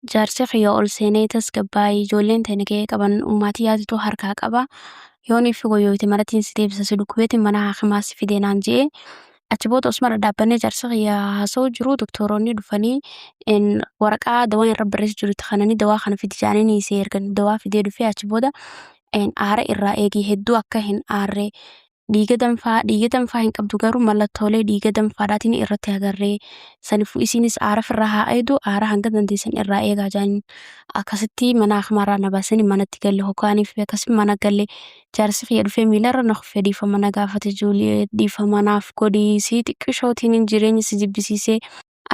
Jaarsi kiyya ol seenee tasgabbaa'ii ijoolleen tani ga'ee qaban ummaatii yaaditu harkaa qaba. Yoon ifi goyooyte manattiin si deebisa si dhukkubeetiin mana haakimaa si fidee naan je'e. Achi booda osuma dhadhaabbannee jaarsi kiyya haasa'u jiru doktoroonni dhufanii waraqaa dawaan irra barreessu jiru itti kananii dawaa kana fidi jedhanii isii ergan. Dawaa fidee dhufee achi booda aara irraa eegi hedduu akka hin aarre dhiiga danfaa dhiiga danfaa hin qabdu garuu mallattoolee dhiiga danfaadhaatiin irratti agarree saniifuu isiinis aara ofirraa haa eegdu aara hanga dandeessan irraa eegaa jedhanii akkasitti mana hakimaarraa na baasanii manatti galle hoggaaniif akkasii mana galle jaarsi kiyya dhufee miilarra na kuffee dhiifama na gaafate Juuliyeet dhiifama naaf godhi sii xiqqishootiin jireenya si jibbisiisee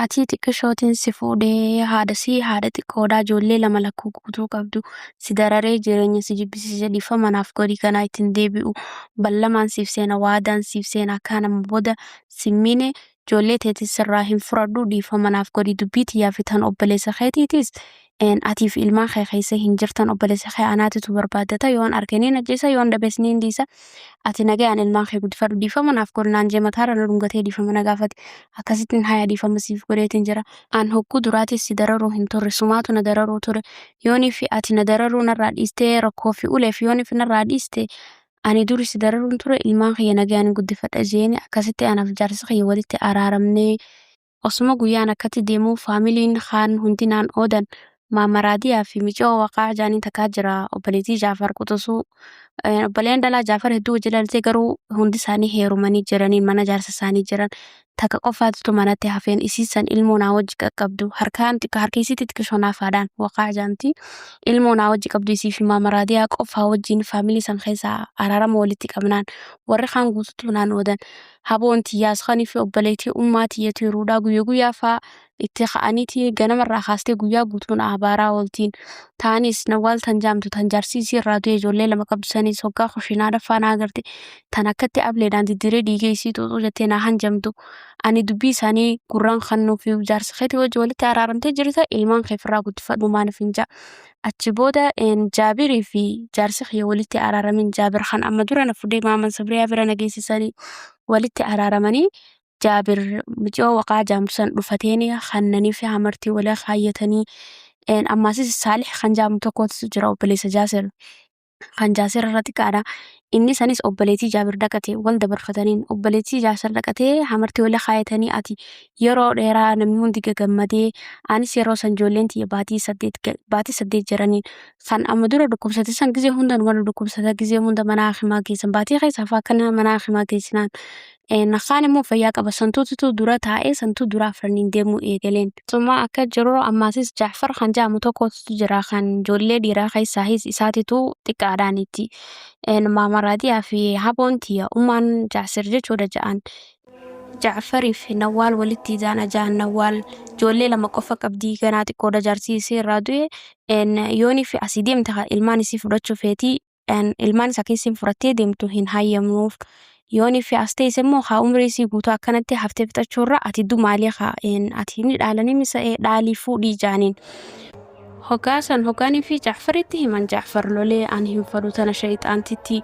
Atii xiqqishootiin si fuudhee haadha sii haadha xiqqoodhaa ijoollee lama lakkuu guutuu qabdu si dararee jireenya si jibbisiise dhiifama naaf godhi kanaa ittiin deebi'u ballamaan siif seena waadaan siif seena akka nama booda sin miine ijoollee teetis sirraa hin fudhadhu dhiifama naaf godhi dubbii tiyyaa fi tan obboleessa keetiitis atiif ilmaan kee keessa hin jirtan obboleessa kee anaatitu barbaaddata yoon arge niin ajjeesa yoon dhabes niin dhiisa ati nagayaan ilmaan kee guddifadhu dhiifama naaf godhi naan jee mataarra na dhungatee dhiifama na gaafate akkasittiin haya dhiifama siif godheetiin jira an hogguu duraatis si dararuu hin turre sumaatu na dararuu ture yoonii fi ati na dararuu narraa dhiistee rakkoo fi uleef yoonii fi narraa dhiiste ani duri si dararuun ture ilmaan kiyya nagayaan guddifadha jeeni akkasitti anaaf jaarsi kiyya walitti araaramnee. Osuma guyyaan akkatti deemuu faamiliin kaan hundi naan oodan Maama Raadiyaa fi miciyoo Waqaa jaaniin takkaa jira obboleettii Jaafar quxusuu obboleen dhalaa Jaafar hedduu wajji dhalatee garuu hundi isaanii heerumanii jiranii mana jaarsa isaanii jiran takka qofaatutu manatti hafeen isii san ilmoo naa wajji qaqqabdu harkaan xiqqa harka isiitti xiqqishoo naafaadhaan Waqaa jaamti ilmoo naa wajji qabdu isii fi Maama Raadiyaa qofaa wajjiin faamilii san keessaa araarama walitti qabnaan warri kaan guututu naan oodan Haboon tiyyaas kanii fi obboleettii ummaa tiyya tiruudhaa guyya guyyaa faa itti ka'aniiti ganamarraa kaastee guyyaa guutuu na abaaraa ooltiin. Taanis Nawwaal tan jaamtu tan jaarsii isii irraa du'e ijoollee lama qabdu sanis hoggaa kushinaadha faa na agarte tan akkatti ableedhaan diddiree dhiiga isii xuuxuu jettee na hanjamtu. Ani dubbii isaanii gurraan kannuufi jaarsa keetii wajji walitti araaramtee jirta ilmaan kee ofirraa guddifadhu maaliif hin ja'a. Achi booda Jaabirii fi jaarsi kiyya walitti araaramin Jaabir kan amma dura na fudhee maaman Sabriyaa bira na geessisanii walitti araaramanii Jaabir miciyoo waqaa jaamtu san dhufateeni kannanii fi hamartii walii kaayyatanii ammaasis Saalih kan jaamu tokkotu jira obboleessa Jaasir kan Jaasir irra xiqqaadha. Inni sanis obboleettii Jaabir dhaqate wal dabarfataniin obboleettii Jaasir dhaqatee hamartii walii kaayatanii ati yeroo dheeraa namni hundi gagammadee anis yeroo san ijoolleen tiyya baatii 8 jiraniin kan amma dura dhukkubsate san gizee hunda numa dhukkubsata gizee hunda mana hakimaa geessan baatii keessa fa'aa akkana mana hakimaa geessinaan kaan immoo fayyaa qaba santuutu dura taa'ee santuu dura afraniin deemuu eegaleen. Suma akka jiru ammaasis Jaafar kan jedhamu tokkotu jira kan ijoollee dhiiraa keessaahis isaatitu xiqqaadhaanitti. Maama Raadiyaa fi haboon tiyya ummaan Jaasir jechuudha ja'an. Ja'farii fi Nawwaal walitti ida'an ja'an Nawwaal ijoollee lama qofa qabdii ganaa xiqqoodha jaarsi isii irraa du'e yoonii fi asii deemte ilmaan isii fudhachuu feetii ilmaan isaa keessin fudhattee deemtu hin hayyamnuuf yoonii fi as teesse immoo haa umrii isii guutuu akkanatti haftee fixachuu irra ati dumaalee haa ati ni dhaalanii misa dhaalii fuudhii jaaniin. Hoggaa san hoggaanii fi Ja'faritti himan Ja'far lolee ani hin fadhu tana shayxaantitti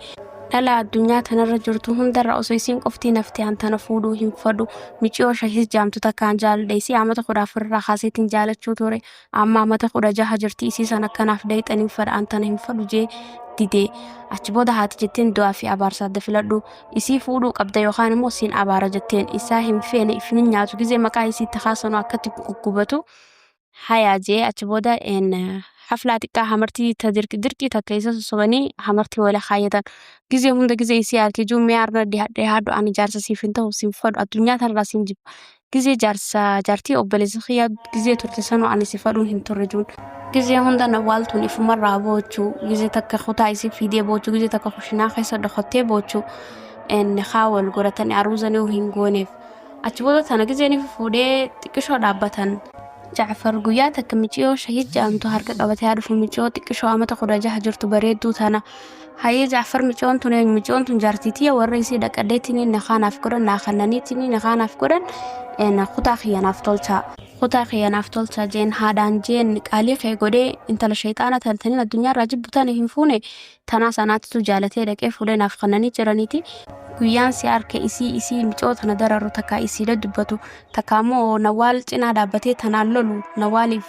dhala addunyaa tanarra jirtu hundarra osoo isiin qoftii naftee an tana fuudhuu hin fadhu miciyoo shahis jaamtu takkaan jaaladha isii amata 14 irraa kaaseetiin jaalachuu ture amma amata 16 jirti isii san akkanaaf dayxan hin fadha an tana hin fadhu jee didee achi booda haati jetteen du'aa fi abaarsa adda filadhu isii fuudhuu qabda yookaan immoo siin abaara jetteen isaa hin feene if hin nyaatu gizee maqaa isiitti kaasanu akkatti guggubatu hayaa jee achi booda haflaa xiqqaa hamartii ta dirqi dirqii takka isa sossobanii hamartii wala kaayyatan gizee hunda gizee isii arkee jiru mee arna dhihaadhe haadhu ani jaarsa siif hin ta'u siin fadhu addunyaa tanarraa siin jibba gizee jaarsa jaartii obboleessa kiyyaa gizee turte sanuu ani si fadhuun hin turre juun gizee hunda nawwaaltuun ifumarraa boochuu gizee takka kutaa isii fiidee boochuu gizee takka kushinaa keessa dhokottee boochuu haa wal godhatanii aruuzanii hin gooneef achi booda tana gizeen fuudhee xiqqishoo dhaabbatan. Jaafar guyyaa takka miciyoo shahid jedhamtu harka qabatee haa dhufu miciyoo xiqqishoo amata 16 jirtu bareedduu tana. Hayyee Jaafar miciyoon tun eenyu miciyoon tun jaartii tiyya warra isii dhaqadheetiin nakaanaaf godhan naa kannaniitiin nakaanaaf godhan kutaa kiyya naaf tolchaa. Kutaa kiyya naaf tolchaa jeen haadhaan jeen qaalii kee godhee intala shayxaana tantaniin addunyaa irraa jibbu tana hin fuune tanaa sanaatitu jaalatee dhaqee fuudhee naaf kannanii jiraniiti. Guyyaan si arke isii isii micoo tana dararu takka isiidha dubbatu takka ammoo Nawaal cinaa dhaabbatee tanaan lolu Nawaaliif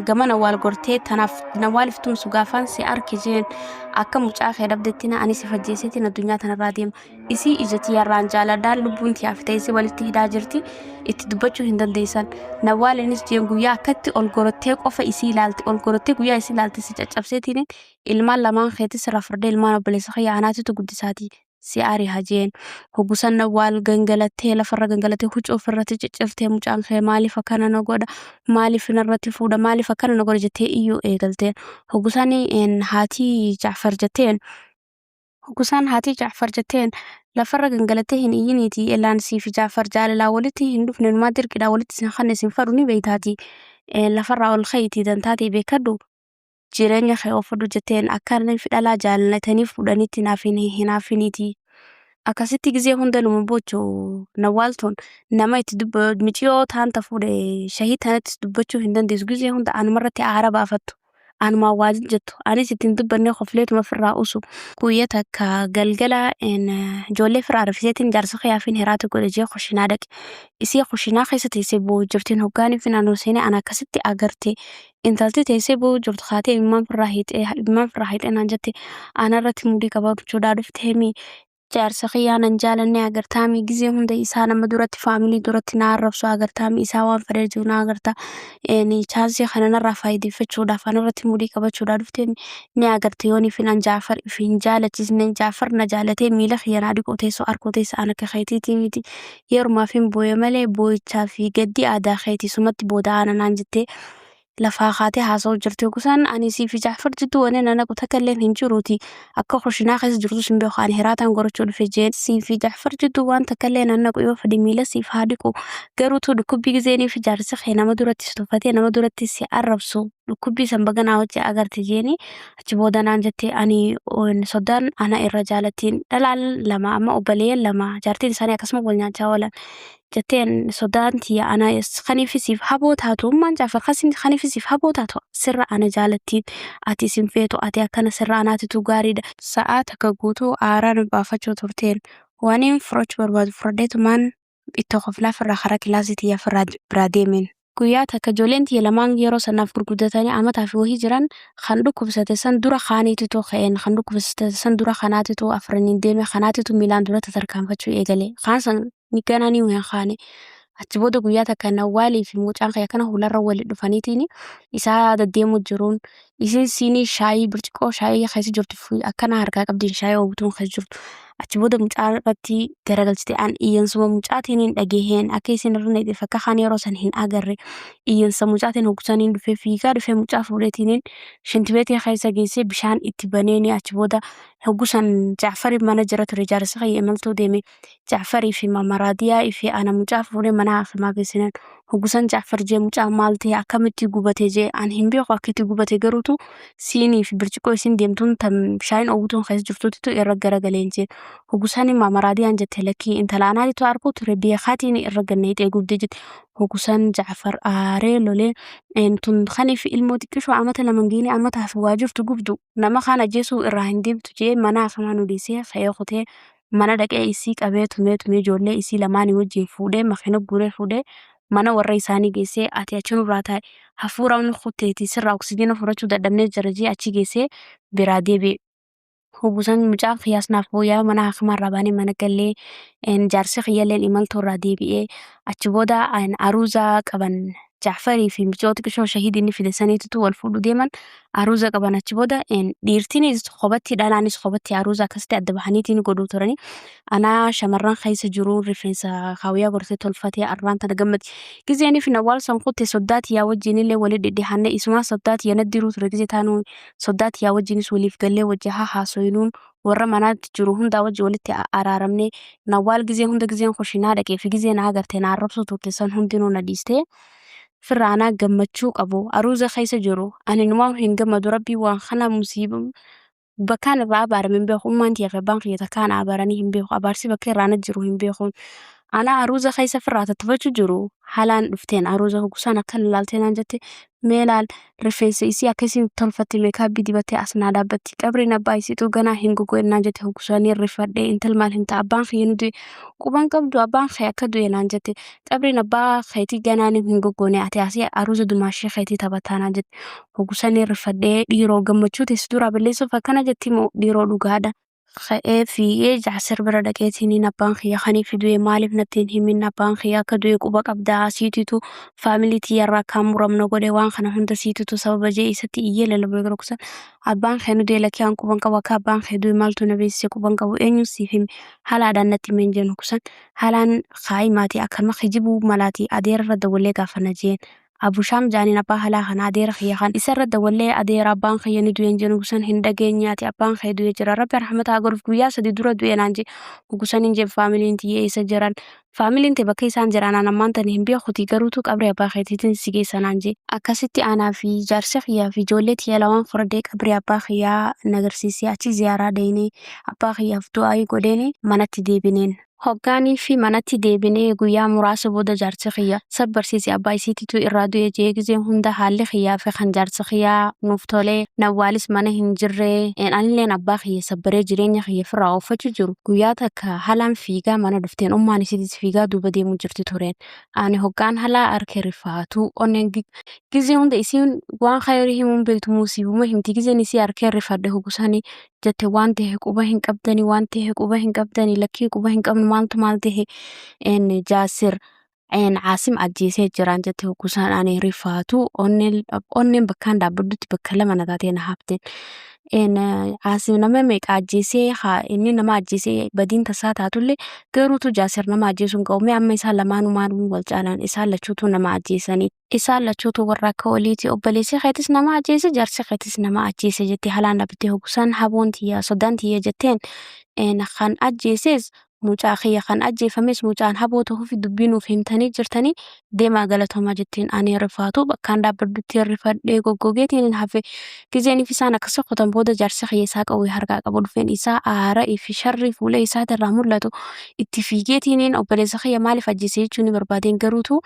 gama Nawaal gortee tanaaf Nawaaliif tumsu gaafaan si arke jeen akka mucaa kee dhabdettina ani si fajjeeseetiin addunyaa tanarraa deema. Isii ija tiyyarraan jaaladhaan lubbuun tiyaaf teessee walitti hidhaa jirti itti dubbachuu hin dandeessan. Nawaaliinis jeen guyyaa akkatti ol gorattee qofa isii ilaalte ol gorattee guyyaa isii ilaalte si caccabseetiin ilmaan lamaan keetis irraa furdee ilmaan obboleessa kiyya anaatitu guddisaati si ariha jeen. Hoggusan Nawaal gangalattee lafarra gangalattee huccuu ofirratti ciccirtee mucaan kee maaliif akkana na godha maaliif narratti fuudha maaliif akkana na godha jettee iyyuu eegalteen. Hoggusan haati Jaafar jetteen Hogusaan haati Jaafar jetteen lafarra gangalattee hin iyyiniitii ellaan sii fi Jaafar jaalalaa walitti hin dhufne numaa dirqidhaa walitti isin kanne isin fadhu ni beeytaati lafarraa ol ka'iitii dantaa tee beekadhu jireenya kee oofadhu jetteen akka fi dhalaa jaalatanii fuudhanitti naaf hin hinaafiniitii. Akkasitti gizee hunda numa boochu Nawwaal tun nama itti dubba miciyoo taanta fuudhe shahii tanattis dubbachuu hin dandeessu gizee hunda anumarratti aara baafattu. Anumaan waa jettu anis ittiin dubbannee kofleetuma ofirraa usu. Guyya takka galgala ijoollee firraa rafiseetiin jaarsa kiyyaafin hiraata godhe jee kushinaa dhaqe. Isii kushinaa keessa teessee boo'u jirtiin hoggaaniifin anuu seenee ana akkasitti agarte intalti teessee boo'u jirtu kaatee imimmaan firraa hiixee imimmaan firraa hiixee naan jette anarratti mudii qabachuudhaa dhufteemi jaarsa kiyyaa nan jaalanne agartaami gizee hunda isaa nama duratti faamilii duratti na arrabsu agartaami isaa waan fedhe jiru na agarta chaansii kana narraa faayideeffachuudhaaf anarratti mudii qabachuudhaa dhuftee ni agarte yoonii fi nan Jaafar if hin jaalachisne Jaafar na jaalatee miila kiyya naa dhiquu teessoo arkuu teessa an akka keetiitii miti yerumaaf hin booye malee boo'ichaa fi gaddi aadaa keetii sumatti booda aana naan jettee lafaa kaatee haasa'u jirti. Gosaan ani sii fi Jaafar jidduu wanni na naqu takka illee hin jiruuti. Akka kushinaa keessa jirtus hin beeku ani hiraataan gorachuu dhufe jeen. Sii fi Jaafar jidduu waan takka illee na naqu yoo fedhe miila siif haa dhiqu. Garuutu dhukkubbii gizeenii fi jaarsi kee nama duratti si tuffatee nama duratti si arrabsu dhukkubbii san baga naa wajji agarte jeeni achi booda naan jette ani soddaan ana irra jaalattiin dhalaan lama amma obboleeyyan lama jaartiin isaanii akkasuma wal nyaachaa oolan. Jetteen sodaan tiyya ana kaniif siif haboo taatu ummaan Jaafar kaniif siif haboo taatu sirra ana jaalattiin ati isin feetu ati akkana sirra anaatitu gaariidha. Sa'aa takka guutuu aaraa nu baafachuu turteen waaniin fudhachuu barbaadu fudhadheetumaan itti koflaa firraa karaa kilaasii tiyya firraa biraa deemeen. Guyyaa takka ijoolleen tiyya lamaan yeroo sanaaf gurguddatanii amataa fi wahii jiran kan dhukkubsate san dura kaaniititu ka'een kan dhukkubsate san dura kanaatitu afraniin deeme kanaatitu miilaan dura tatarkaanfachuu eegale kaan san ni ganaa ni hin kaane. Achi booda guyyaa takka Nawwaalii fi mucaan kiyya kana hularra wali dhufaniitiin isaa deddeemuu jiruun isiin siinii shaayii birciqoo shaayii keessa jirtu akkana harkaa qabdiin shaayii oobtuun keessa jirtu. Achi booda mucaa irratti garagalchite an iyyansuma mucaatiin hin dhagaheen akka isin irra neeteef akka kaan yeroo san hin agarre iyyansa mucaatiin hoggusaniin dhufee fiigaa dhufee mucaa fuudheetiin shintibeetii keessa geessee bishaan itti baneeni achi booda hoggusan Jaafari mana jira ture jaarsi kiyya imaltuu deeme Jaafarii fi Mama Raadiyaa fi ana mucaa fuudhee mana haakimaa geessineen hoggusan Jaafar jee mucaa maal ta'e akkamitti gubate jee an hin beeku akka itti gubate garuutu siinii fi birciqoo isin deemtuun tan shaayiin oowwituun keessa jirtuutitu irra garagaleen jee hoggusan Mama Raadiyaan jette lakkii intala anaatitu arguu ture beekaatiin irra ganneexee gubdee jette hoggusan Jaafar aaree lolee tun kaniif ilmoo xiqqishoo amata lama hin geene amataaf waa jirtu gubdu nama kaan ajjeesuu irraa hin deemtu jee mana haakimaa nu dhiisee ka'ee kutee mana dhaqee isii qabee tumee tumee ijoollee isii lamaanii wajjin fuudhee makiina guuree fuudhee mana warra isaanii geessee ati achi nurraa taa'i hafuura nu kutteeti sirraa oksijiina fudhachuu dadhabnee jira jee achi geessee biraa deebi'e. Hoggusan mucaan kiyyaas naaf fooyya'aa mana haakimaa irraa baanee mana gallee jaarsi kiyyalleen imaltuu irraa deebi'ee achi booda aruuza qaban Jaafarii fi micoo xiqqishoo shahid inni fide saniitutu wal fuudhuu deeman aruuza qaban achi booda dhiirtiinis kophatti dhalaanis kophatti aruuza akkasitti adda bahaniitiin godhuu turani. Anaa shamarran keessa jiru rifeensa kaawwiyaa godhatee tolfatee arraan tana gammade. Gizeenii fi nawwaal san kutte soddaa tiyyaa wajjin illee wali dhidhihaanne isumaa soddaa tiyya na diruu ture gizee taanuu soddaa tiyyaa wajjinis waliif gallee wajji haa haasoynuun warra manaatti jiru hundaa wajji walitti araaramne nawwaal gizee hunda gizeen kushinaa dhaqee fi gizee na agarte na arrabsuu turte san hundinuu na dhiistee firra anaa gammachuu qabu aruuza keessa jiru ani numaa hin gammadu rabbii waan kana musiiba bakkaan irraa abaarame hin beeku ummaan tiyya fi abbaan kiyya takkaan abaaranii hin beeku abaarsi bakka irraa na jiru hin beeku. Anaa aruuza keessa firraa tattafachuu jiru halaan dhufteen aruuza hogusaan akkan ilaaltee naan jette, mee laal rifeensa isii akka isin tolfatte, meekaappii dibattee as naa dhaabbatti, qabriin abbaa isiitu ganaa hin gogo'e naan jette. Hogusanii rifadhee, intal maal himta, abbaan kiyya nu du'e quban qabdu, abbaan kee akka du'e naan jette, qabriin abbaa keetii ganaa hin goggoone, ati asii aruuza dumaashee keetii taphataa naan jette. Hogusanii rifadhee, dhiiroo gammachuu teessu duraa balleessuuf akkana jetti moo dhiiroo dhugaadha. Ka'ee fiigee Jaasir bira dhaqeetiin, abbaan kiyya kaniif du'e maaliif natti hin himin, abbaan kiyya akka du'e quba qabdaa, siititu faamilii tiyyarraa akkaan muramna godhe, waan kana hunda siititu sababa jee isatti iyyee lallabee garuu abbaan kee nu du'e, lakkii an quban qabu, akka abbaan kee du'e maaltu na beeksise, quban qabu, eenyu siif hime, halaadhaan natti himeen jeen. Kusan halaan kaa'imaati akkanuma kijibuu malaati, adeera irra dawwallee gaafanna jeen. Abushaam jaaniin abbaa halaa kana, adeera kiyya kan isa irra dawwallee, adeera abbaan kiyya ni du'een jeen. Gusan hin dhageenye ati, abbaan kee du'e jira, rabbi rahmata godhuuf, guyyaa 3 dura du'e naan jee. Gusan hin jeen, faamiliin tiyya eessa jiran, faamiliin tee bakka isaan jiran an ammaan tani hin beekuti, garuutu qabrii abbaa keetiitiin si geessa naan jee. Akkasitti anaa fi jaarsa kiyyaa fi ijoollee tiyya lamaan fudhadhee qabrii abbaa kiyyaa nagarsiisee, achi ziyaaraa deemee abbaa kiyyaaf du'aayii godheen manatti deebineen. Hoggaanii fi manatti deebinee guyyaa muraasa booda jaarsi kiyya sabbarsiise, abbaa isiititu irraa du'e jee. Gizee hunda haalli kiyyaa fi kan jaarsi kiyyaa nuuf tolee, nawwaalis mana hin jirre, anilleen abbaa kiyya sabbaree jireenya kiyya firraa ooffachuu jiru. Guyyaa takka halaan fiigaa mana dhufteen, ummaan isiitis fiigaa duuba deemuu jirti tureen. Ani hoggaan halaa arke rifaatu onneen gizee hunda isiin waan khayrii himuun beektu, musiibuma himti. Gizeen isii arkee rifadhe. Hogusanii jette, waan ta'e quba hin qabdani, waan ta'e quba hin qabdani, lakkii quba hin qabnu, maaltu maal ta'e, Jaasir Caasim ajjeesee jiraan jette. Hogusaan ani rifaatu onneen bakkaan dhaabbadhutti bakka lama na taatee na hafteen. Caasim nama meeqa ajjeesee, haa inni nama ajjeesee badiin tasaa taatullee, garuutu Jaasir nama ajjeesuu hin qabu. Mee amma isaan lamaanumaan wal caalan, isaan lachuutu nama ajjeesanii. Isaan lachuutu warra akka oliiti, obboleessi keetis nama ajjeese, jaarsi keetis nama ajjeese jettee halaan dhaabbattee. Hogusaan haboon tiyya sodaan tiyya jetteen, kan ajjeeses mucaa kiyya, kan ajjeefames mucaan haboo ta'uuf dubbii nuuf himtanii jirtanii, deemaa galatoomaa jetteen. Ani rifaatu bakkaan dhaabbadhutti rifadhee goggogeetiin hafe. Gizeen fi isaan akkas qotan booda jaarsi kiyya isaa qawwee harkaa qabu dhufeen, isaa aara fi sharri fuula isaatirraa mul'atu itti fiigeetiin obboleessa kiyya maaliif ajjeese jechuu ni barbaadeen, garuutu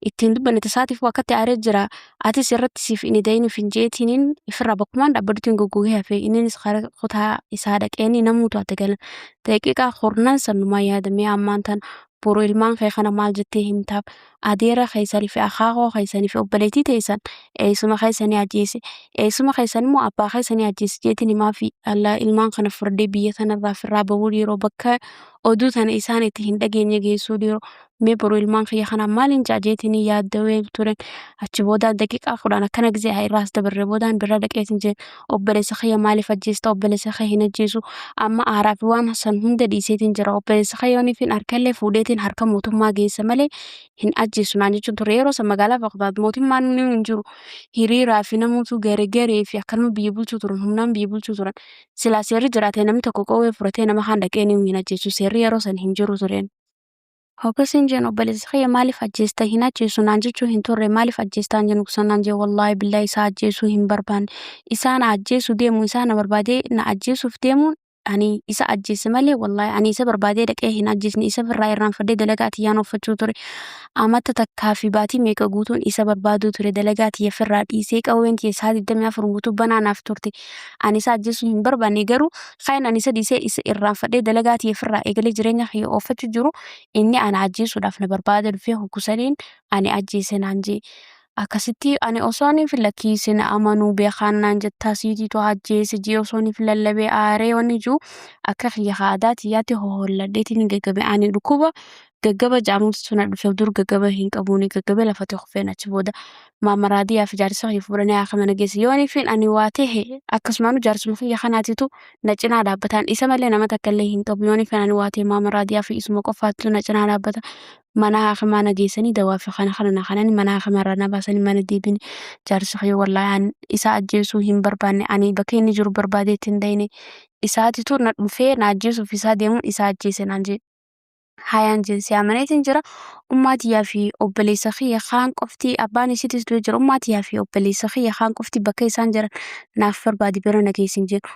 ittiin dubbanne tasaatiif akkatti aaree jira, atis irratti siif inni da'inuuf hin jeetiin ifirraa bakkumaan dhaabbadhutti goggogee hafe. Innis karaa kutaa isaa dhaqeen namuutu adda galan. Daqiiqaa kurnan sanumaa yaadamee, ammaan tana boru ilmaan kee kana maal jettee himtaaf, adeera keessanii fi akaakoo keessanii fi obboleettii teessan eessuma keessanii ajjeese, eessuma keessan immoo abbaa keessanii ajjeese jeetiin himaa fi ilmaan kana furdee biyya tanarraa firraa bahuu dhiiroo, bakka oduu tana isaan itti hin dhageenye geessuu dhiiroo, mee boru ilmaan kiyya kanaan maaliin jaa jeetiin yaaddawee ture. Achi boodaan daqiiqaa 10 akkana gisee irraas dabarre boodaan bira dhaqeetiin jeen, obboleessa kiyya maaliif ajjeesta, obboleessa kee hin ajjeesu, amma aaraa fi waan san hunda dhiiseetiin jira, obboleessa kee yooniif hin harkallee fuudheetiin harka mootummaa geessa malee hin ajjeesu naan jechuun ture. Yeroo san magaalaa Bagdaad mootummaan ni hin jiru, hiriiraa fi namoota garee garee fi akkanuma biyya bulchuu turan, humnaan biyya bulchuu turan. Silaa seerri jiraate namni tokko qawwee fudhatee nama kaan dhaqee ni hin ajjeesu, seerri yeroo san hin jiru tureen. Hoggasiin jeen, obboleessa kiyya maaliif ajjeesta, hin ajjeesu naan jechuu hin turre, maaliif ajjeestaan jennu naan jee, wallaahi billaahi isaa ajjeesuu hin barbaanne, isaa na ajjeesuu deemu, isaa na barbaadee na ajjeesuuf deemuun ani isa ajjeese malee, wallaahi ani isa barbaadee dhaqee hin ajjeesne, isa birraa irraanfadhee dalagaa tiyyaan uffachuu ture. Amata takkaa fi baatii meeqa guutuun isa barbaaduu ture, dalagaa tiyya firraa dhiisee, qawween tiyya sa'a 24 guutuu banaa naaf turte. Ani isa ajjeesuu hin barbaanne, garuu kan ani isa dhiisee isa irraanfadhee dalagaa tiyya firraa eegalee jireenya kiyya ooffachuu jiru, inni ana ajjeesuudhaaf na barbaada dhufee hogusaniin ani ajjeese naan jee. Akkasitti ani osoo ani lakkii isin amanuu beekaan naan jettaa, siitiitu ajjeese jee osoo ani lallabee aaree wanni jiru akka kiyya aadaa tiyyaatti hoholladheetiin gaggabe. Ani dhukkuba gaggaba jaamutu na dhufe, dur gaggaba hin qabuuni, gaggabe lafatti kufeen. Achi booda maamaraadiyaa fi jaarsa kiyya fuudhanii akka mana geesse. Yooniifin ani waa tahe akkasumaanu jaarsuma kiyya kanaatitu na cinaa dhaabbataan, isa malee nama takka illee hin qabu. Yooniifin ani waa tahe maamaraadiyaa fi isuma qofaatu na cinaa dhaabbata. Mana hakimaa na geessanii dawaa fi kana kana na kanani, mana hakimaa irraa na baasanii mana deebine. Jaarsi kiyya, wallaahi ani isa ajjeesuu hin barbaanne, ani bakka inni jiru barbaadee itti hin dhayne, isaatitu na dhufee na ajjeesuuf isaa deemuun isa ajjeese naan jedhe. Hayaan jeen, si amaneetiin jira. Ummaa tiyyaa fi obboleessa kiyya kaan qofti, abbaan isiitis du'ee jira, ummaa tiyyaa fi obboleessa kiyya kaan qofti bakka isaan jiran naaf barbaadi, bira na geessin jedhu.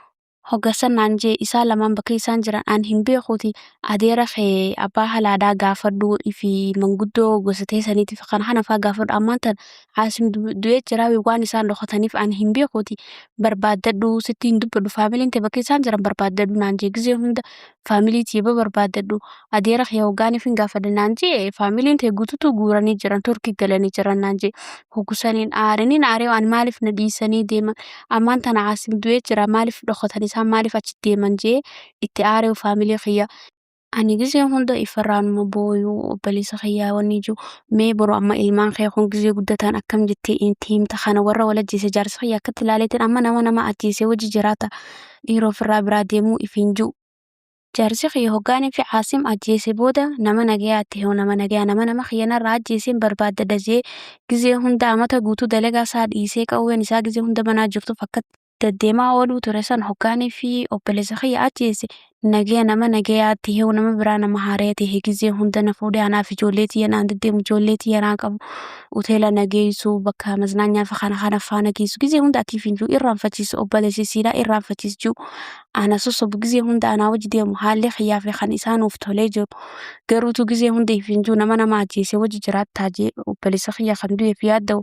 Hogga san naan jee isaan lamaan bakka isaan jiran an hin beekuuti adeera kee abbaa halaadhaa gaafadhu fi manguddoo gosa teessaniitiif kana kana faa gaafadhu ammaan tan Aasim du'ee jiraa waan isaan dhokataniif an hin beekuuti barbaaddadhu sitti hin dubbadhu faamiliin tee bakka isaan jiran barbaaddadhu naan jee gizee hunda faamilii tiyya barbaaddadhu adeera kee hoggaaniif hin gaafadhe naan jee faamiliin tee guututu guuranii jiran Turkii galanii jiran naan jee hoggusaniin aaraniin aaree an maaliif na dhiisanii deeman ammaan tana Aasim du'ee jira maaliif dhokatan isaan maaliif achi deeman jee itti aaree faamilii kiyya. Ani gizee hunda ifarraanuma booyuu obboleessa kiyyaa wanni jiru mee boru amma ilmaan kee kun gizee guddatan akkam jettee itti himta kana warra wal ajjeese jaarsa kiyya akkatti ilaaleetiin amma nama nama ajjeese wajji jiraata dhiira ofirraa biraa deemuu ifiin jiru. Jaarsi kiyya hoggaanii fi Aasim ajjeese booda nama nagayaa ta'e nama nagayaa nama nama kiyya narraa ajjeeseen barbaaddadha jee gizee hunda amata guutuu dalagaa isaa dhiisee qawween isaa gizee hunda manaa jirtuuf akka deddeemaa ooluu ture san hoggaanii fi obboleessa kiyya ajjeese nagaya nama nagayaa ta'e nama biraa nama haaraa ta'e gizee hunda na fuudhee anaaf ijoollee tiyya naan deddeemu ijoollee tiyya naa qabu hoteela na geessu bakka maznaanyaa fi kana kana faana geessu gizee hunda akiif hin jiru irraanfachiisu obboleessi isiidhaa irraanfachiisu jiru ana sossobu gizee hunda anaa wajji deemu haalli kiyyaa fi kan isaa nuuf tolee jiru garuutu gizee hunda if hin jiru nama nama ajjeese wajji jiraattaa jee obboleessa kiyya kan du'eef yaadda'u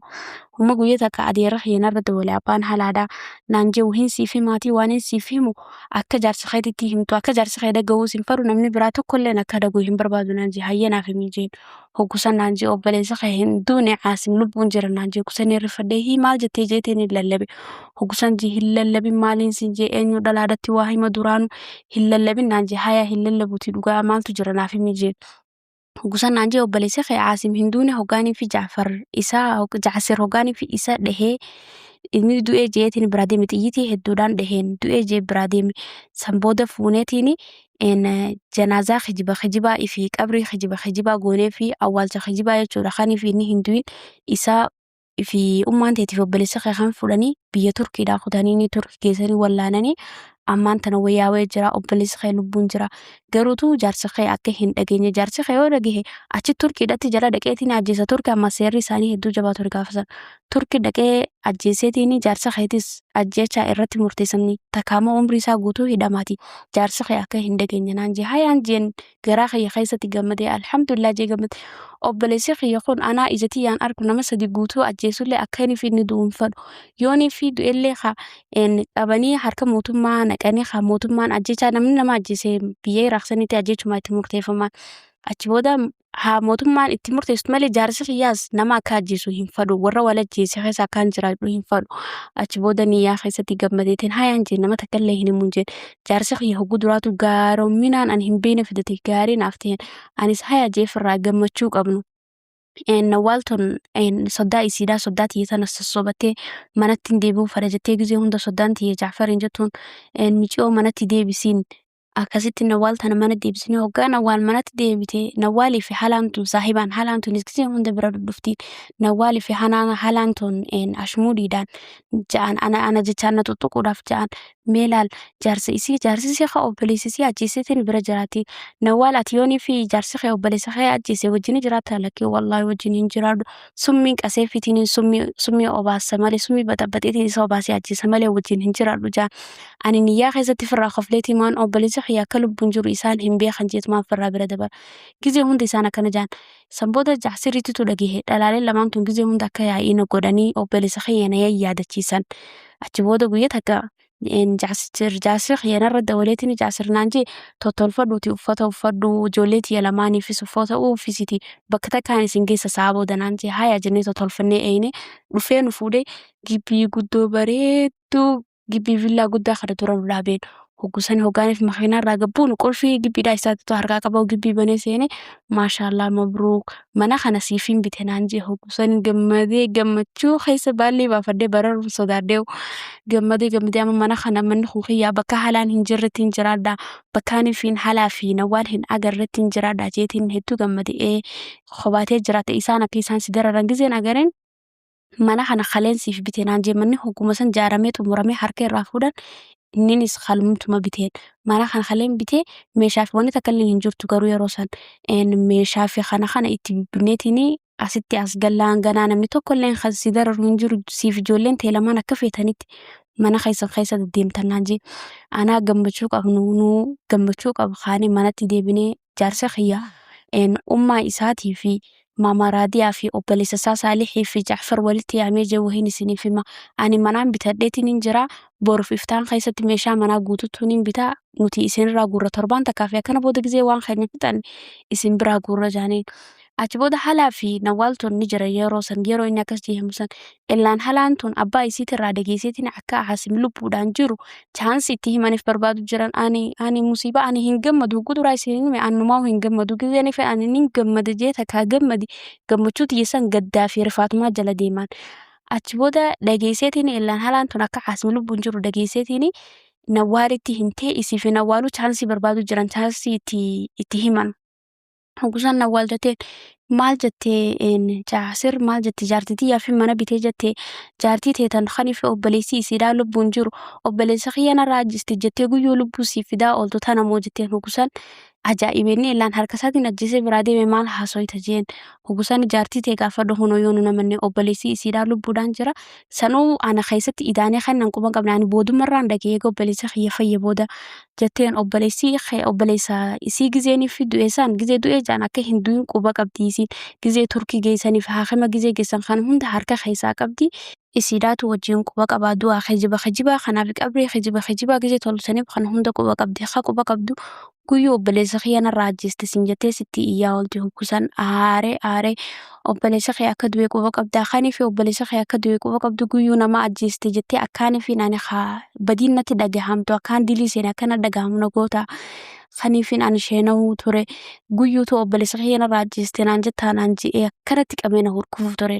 humma guyyaa takka adeera kiyya narra dawale abbaan halaadhaa naan jehu hin siif himaatii waan hin siif himu akka jaarsa keetitti himtu akka jaarsa kee dhaga'uus hin fedhu namni biraa tokkolleen akka dhaga'u hin barbaadu naan jee hayyee naaf himi jeen hoggusan naan jee obboleessa kee hin duune Aasim lubbuun jira naan jee hoggusan rifadhee hii maal jettee jeeteen hin lallabe hoggusan jee hin lallabin maaliin siin jee eenyu dhalaadhatti waa hima duraanu hin lallabin naan jee haya hin lallabuuti dhugaa maaltu jira naaf himi jeen hoggusan naan jee obboleessa kee Aasim hin duune hoggaanii fi Jaafar isaa Jaasir hoggaanii fi isa dhahee inni du'ee jeetiin biraa deeme xiyyitii hedduudhaan dhaheen du'ee jee biraa deeme san booda fuuneetiin janaazaa kijiba kijibaa fi qabrii kijiba kijibaa goonee fi awwaalcha kijibaa jechuudha kaniif inni hin du'in isaa fi ummaan teetiif obboleessa kee kan fudhanii biyya Turkiidhaa kutanii ni Turkii geessanii wallaananii ammaan tana wayyaawee jira obboleessi kee lubbuun jira garuutu jaarsi kee akka hin dhageenye jaarsi kee yoo dhagahe achi Turkiidhatti jala dhaqeetiin ajjeesa Turkii amma seerri isaanii hedduu jabaa ture gaafa sana Turkii dhaqee ajjeeseetiin jaarsa keetis ajjeechaa irratti murteessanii takkaama umrii isaa guutuu hidhamaati jaarsi kee akka hin dhageenye naan jee hayaan jeen garaa kiyya keessatti gammadee alhamdulillah jee gammade obboleessi kiyya kun anaa ija tiyyaan argu nama sadi guutuu ajjeesullee akka inni fi inni du'u hin fedhu yoonii fi du'ellee ka qabanii harka mootummaa naqanii ka mootummaan ajjeechaa namni nama ajjeese biyya Iraaq sanitti ajjeechuma itti murteeffama achi booda haa mootummaan itti murteessitu malee jaarsi kiyyaas nama akka ajjeesu hin fedhu warra wal ajjeese keessa akkaan jiraadhu hin fedhu achi booda niyyaa keessatti gammadeetiin hayaan jeen nama takka illee hin himuun jeen jaarsi kiyya hogguu duraatu gaaromminaan ani hin beekne fidate gaarii naaf ta'een anis haya jeefirraa gammachuu qabnu. Nawwaal tun soddaa isiidhaa soddaa tiyya tana sossobattee manatti hin deebi'uu fedha jettee gizee hunda soddaan tiyya Jaafariin jettuun miciyoo manatti deebisiin akkasitti Nawwaal tana mana deebisanii hoggaa Nawwaal manatti deebite Nawwaalii fi halaan tun saahibaan halaan tunis gizee hunda bira dhufti Nawwaalii fi halaan tun ashmuudhiidhaan ja'an ana ana jechaan na tuttuquudhaaf ja'an mee laal jaarsa isii jaarsi isii ka obboleessi isii ajjeeseetiin bira jiraati Nawwaal ati yoonii fi jaarsi kee obboleessa kee ajjeese wajjin jiraata lakkii wallaahi wajjin hin jiraadhu summii qaseefiitiin summii summii obaasa malee summii baxabaxeetiin isa obaasee ajjeesa malee wajjin hin jiraadhu ja'an ani niyyaa keessatti firraa kofleetii maan obboleessi kiyya akka lubbuun jiru isaan hin beekan jeetumaan firraa bira dabara gizee hunda isaan akkana ja'an san booda jaasirriitu dhagahe dhalaaleen lamaan tun gizee hunda akka yaa'ii na godhanii obboleessa kiyya na yaadachiisan achi booda guyya takka jaasir kiyya narra dawaleetiin jaasir naan jee tottolfadhuuti uffata uffadhu ijoollee tiyya lamaaniifis uffata uffisiti bakka takkaan isin geessa sa'a booda naan jee haya jennee tottolfannee eeyine dhufee nu fuudhee gibbii guddoo bareedduu gibbii villaa guddaa kana dura nu dhaabeen hoggusan hoggaaniif makiinaa irraa gabbuun qulfii gibbiidhaa isaatti harkaa qaba gibbii banee seene maashaallah mabruuk mana kana siifin bite naan jee hoggusan gammadee gammachuu keessa baallee baafadhee bararuun sodaadhee gammadee gammadee amma mana kana manni kun kiyyaa bakka halaan hin jirretti hin jiraadha bakka ani fi halaa fi nawwaal hin agarretti hin jiraadha jeetiin hedduu gammadee kophaatee jiraate isaan akka isaan si dararan gizeen agareen mana kana kaleen siif bite naan jee manni hogguma san jaaramee xumuramee harka irraa fuudhan inninis kalumtuma biteen mana kana kaleen bitee meeshaa fi wanni takka illee hin jirtu garuu yeroo san meeshaa fi kana kana itti binneetiin asitti as gallaan ganaa namni tokko illee kan si dararu hin jiru siif ijoolleen tee lamaan akka feetanitti Mana keessan keessa deddeemtan naan jee. Anaa gammachuu qabnu nuu gammachuu qaba kaanee manatti deebinee jaarsa kiyya ummaa isaatii fi maama Raadiyaa fi obboleessa isaa Saalihii fi Jaafar walitti yaamee jee wahiin isiniif hima. Ani manaan bitadheetiin hin jira. Boruuf iftaan keessatti meeshaa manaa guutuutuun hin bitaa. Nuti isinirraa guurra torbaan takkaa fi akkana booda gizee waan keenya fixan isin biraa guurra jaaniin. Achi booda Halaa fi Nawaal tun ni jira yeroo san yeroo inni akkas jee himu san illaan Halaan tun abbaa isiitirraa dhageesseetiin akka Aasim lubbuudhaan jiru chaansi itti himaniif barbaadu jiran. Ani musiibaa ani hin gammadu hogguu duraa isin hime annumaa hin gammadu gizeen ife ani nin gammada jee takkaa gammadi gammachuu tiyya san gaddaa fi rifaatumaa jala deemaan. Achi booda dhageesseetiin illaan Halaan tun akka Aasim lubbuun jiru dhageesseetiin Nawaalitti himtee isii fi Nawaaluu chaansii barbaadu jiran chaansii itti himan. Hogusaan Nawwaal jetteen maal jettee Jaasir maal jette jaartii tiyyaa fi mana bitee jette jaartii teetan kaniif obboleessi isiidhaa lubbuun jiru obboleessa kiyya narraa ajjeeste jettee guyyuu lubbuu siif fidaa ooltu tana moo jetteen. Hogusaan ajaa'ibeenni illaan harka isaatiin ajjeesee biraa deeme maal haasoyta jeen. Hogusaan jaartii tee gaafadhu kunoo yoo nu namanne obboleessi isiidhaa lubbuudhaan jira sanuu ana keessatti idaanee kan nan quban qabne ani boodumarraan dhaga'ee obboleessa kiyya fayya booda jetteen. Obboleessi kee obboleessa isii gizeeniif du'e san gizee du'e jaan akka hin du'in quba qabdi isiin gizee Turkii geessaniif haakima gizee geessan kan hunda harka keessaa qabdi isiidhaatu wajjin quba qabaa du'aa kijiba kijibaa kanaaf qabrii kijiba kijibaa gizee tolchaniif kan hunda quba qabdi akka quba qabdu guyyuu obboleessa kiyya narraa ajjeeste siin jettee sitti iyyaa oolti. Hoggusan aaree aaree obboleessa kee akka du'e quba qabdaa kanii fi obboleessa kee akka du'e quba qabdu guyyuu nama ajjeeste jettee akkaanii fi ani haa badiin natti dhagahamtu akkaan dilii seene akkana dhagahamu na goota kaniifin ani sheenahuu ture guyyuutu obboleessa kiyya narraa ajjeeste naan jettaa naan je'ee akkanatti qabee na hurgufuuf ture.